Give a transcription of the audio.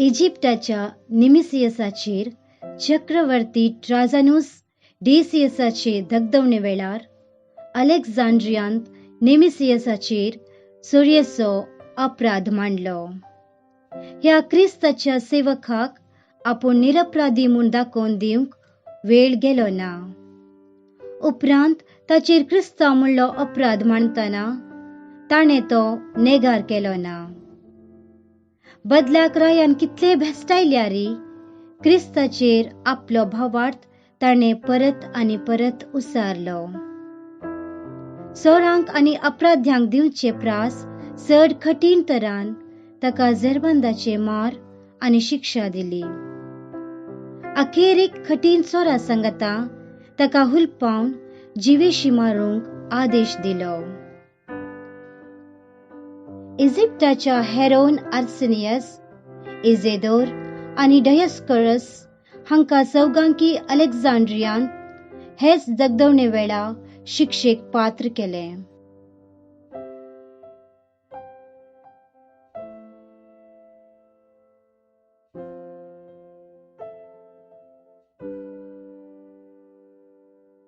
इजिप्ताच्या निमिसियसाचेर चक्रवर्ती ट्राजानूस डेसियसाचे दगदवणे वेळार अलेक्झांड्रियांत नेमिसियसाचेर चोरयेचो अपराध मांडलो. ह्या क्रिस्ताच्या सेवकाक आपूण निरपराधी म्हूण दाखोवन दिवंक वेळ गेलो ना. उपरांत ताचेर क्रिस्तांव म्हणलो अपराध मांडटना ताणें तो नेगार केलो ना. बदलाक रायान कितले भेस्टायल्यारी क्रिस्ताचेर आपलो भावार्थ ताणें परत आनी परत उसारलो. चोरांक आनी अपराध्यांक दिवचे प्रास चड कठीण तरान ताका जेरबंदाचे मार आनी शिक्षा दिली. अखेरेक कठीण चोरा सांगाता ताका हुलपावन जिवेशी मारूंक आदेश दिलो. इजिप्ताच्या हेरोन आर्सेनियस, इजेदोर आनी डयस्करस हांकां चौगांकी अलेक्झांड्रियांत हेच दगदवणे वेळा शिक्षेक पात्र केलें.